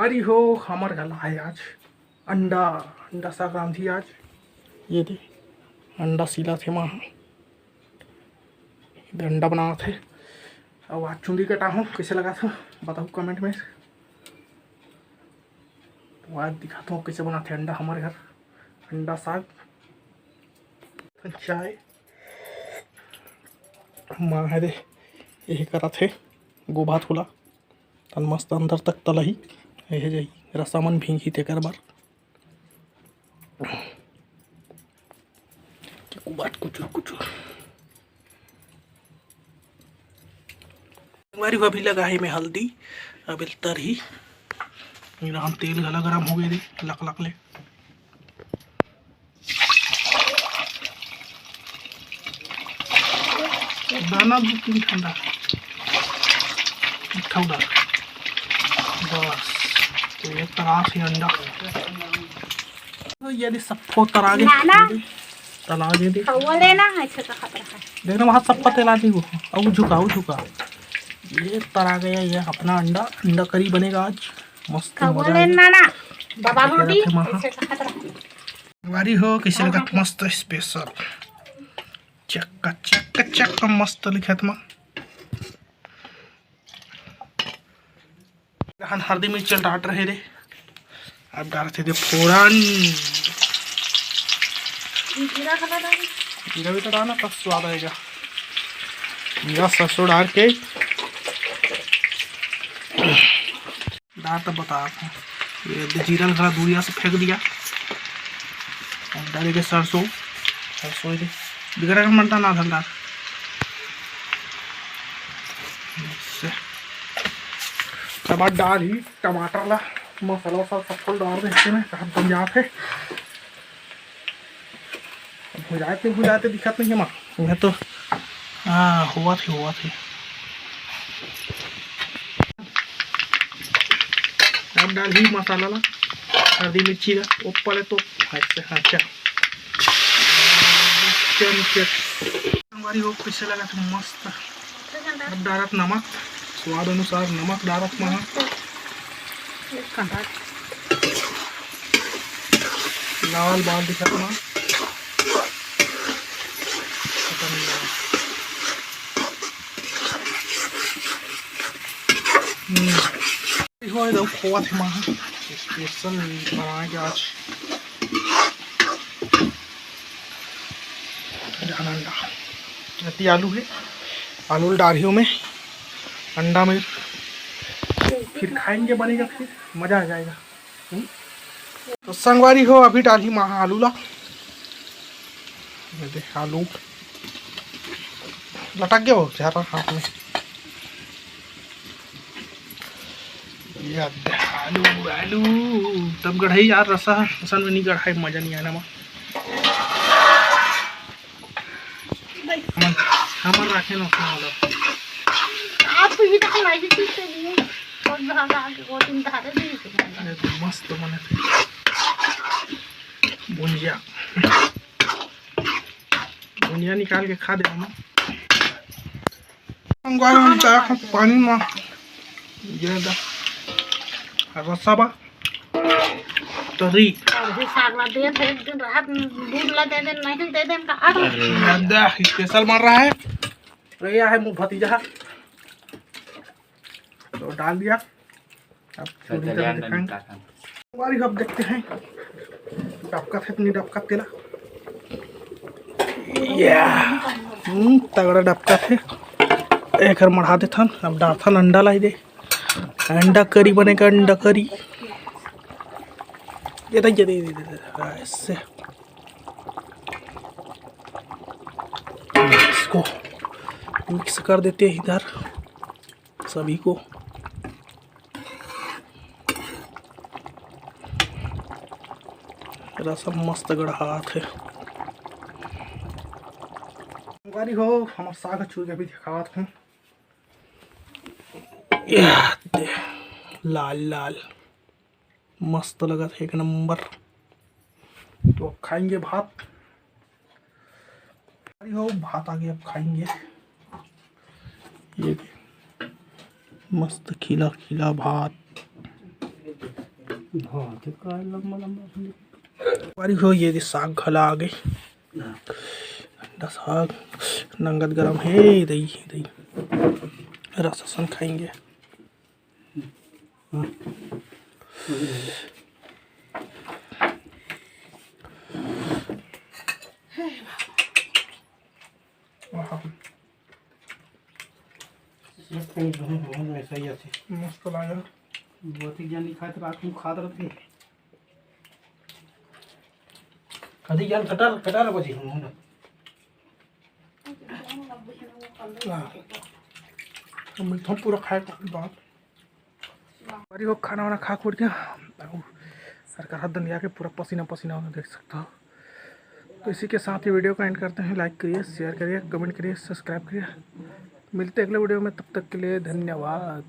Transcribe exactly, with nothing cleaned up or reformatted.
अरे हो, हमर घर आए आज अंडा, अंडा साग रांधी आज। ये दे, अंडा सीला थे माँ, ये दे अंडा बना थे। अब आज चुंदी कटा हूँ, कैसे लगा था बताओ comment में। तो आज दिखाता हूँ कैसे बनाते अंडा हमारे घर, अंडा साग। चाय माँ है दे, यही करत हे गोभात होला। तन मस्त अंदर तक तलही, यही जाही रसा मन भींगी तेकर बर। कुबाट कुचुर कुचुर। संगवारी हो अभी लगा है मैं हल्दी, अब तरही। राम तेल घला गरम हो गए दे, लक लक ले। दाना दू तीन ठंडा, मीठा उड़ा। बस, तो ये तरास ही अंडा। तो ये दे सब फो तरा गए। ना, ना। ये दे, तला गए दे। खौवा लेना है, अच्छा सा खतरा है। देखना वहाँ सब पत्ते ला दी वो। अब झुका, अब झुका। ये तरा गया, ये अपना अंडा, अंडा करी बनेगा आज। मस्त खौवा मजा आएगा। लेना ना। बाबा ये रोटी, रखे महा। अच्छा सा खतरा। वारी हो, कैसे लगा? मस्त special। चक्का, चक्का, चक्का, मस्त लिखत मा। हन हल्दी मिर्च डाल रहे रे। अब डालते दे फोरन। जीरा खला डाल। जीरा भी तो डालना, तब स्वाद आएगा। जीरा सरसों डाल के डाल तब बता। ये दे जीरा घला दूरिया से फेंक दिया। अब डालेंगे सरसों। सरसों ये दे बिगड़ा का मरता ना धंधा। इससे। तब आज डाल ही टमाटर ला, मसाला वसाला सब कुल डाल दे इसमें, कहाँ बन जात है। भुजाते भुजाते दिखत नहीं है माँ, यह तो हाँ हुआ थी, हुआ थी। अब डाल ही मसाला ला, हल्दी मिर्ची ला, ऊपर है तो ऐसे, हाँ, अच्छा। चमचे। हमारी हो कैसे लगा था? मस्त। अब डालत नमक, स्वाद अनुसार नमक डालत महा। लाल बाल दिखत महा। हम्म। देखो, ये देखो, खोवा थे महा। Special बनाए के आज। अंडा। इतनी आलू है, आलू डाल रही हूँ मैं अंडा में, फिर खाएंगे, बनेगा, फिर मज़ा आ जाएगा। हम्म? तो संगवारी हो, अभी डाली माँ आलू ला। ये दे आलू लटक गया हो ज्यादा हाथ में। ये दे आलू, आलू तब गढ़ाई यार, रसा असन में नहीं गढ़ाई, मजा नहीं आना मा। हमन, हमन राखे न उसमें वाला। आप तो ये तो लाई थी, पीछे नहीं। और यहाँ आके वो तुम धारे नहीं थे। ये तो मस्त बने थे। भुंजिया। भुंजिया निकाल के खा दे हम। हम गाय हम चाय खा पानी मा। ये दा। रसा बा। तरी। अभी साग ला दे थे, एक दिन रात दूध ला दे दे, नहीं दे दे, का आठ। अरे। दादा, special मार रहा है। अरे, यह है मुँह भतीजा। तो डाल दिया। अब चूड़ी का भी दिखाएंगे। हमारी अब देखते हैं, डबका थे, इतनी डबका तेला। या। हम्म, तगड़ा डबका थे। एक हर मढ़ा देथन, अब डालथन अंडा लाई दे। अंडा करी बनेगा, अंडा करी। ये दे, ये दे, ये दे, ये दे। हाँ, इससे। इसको mix कर देते हैं इधर सभी को। रसम मस्त गढ़ात है। संगवारी हो, हमर साग चूर के अभी दिखावत हूँ। या दे, लाल लाल मस्त लगत है, एक नंबर। तो अब खाएंगे भात। अरे हो, भात आ गया, अब खाएंगे। ये दे, मस्त खिला खिला भात। हाँ, तो का लंबा लंबा सुन। बारी हो, ये दे साग घला आ गई। अंडा साग नंगत गरम हे, दही, दही। रस असन खाएंगे। हाँ। आहा। एक मिनट, दोनों हाथ में सही आथे। मस्त लागल। बहुत ही ज्ञानी खात रात में खात रहते। कदी ज्ञान कटार, कटार बजी हम ना। हाँ। तो मिलता हूँ पूरा खाए के बाद। बारी हो खाना वाना खा खुट के, अउ सरकार हाथ दंडिया के पूरा पसीना पसीना होना देख सकता हो। तो इसी के साथ ही वीडियो को एंड करते हैं। लाइक करिए, शेयर करिए, कमेंट करिए, सब्सक्राइब करिए। मिलते हैं अगले वीडियो में, तब तक के लिए धन्यवाद।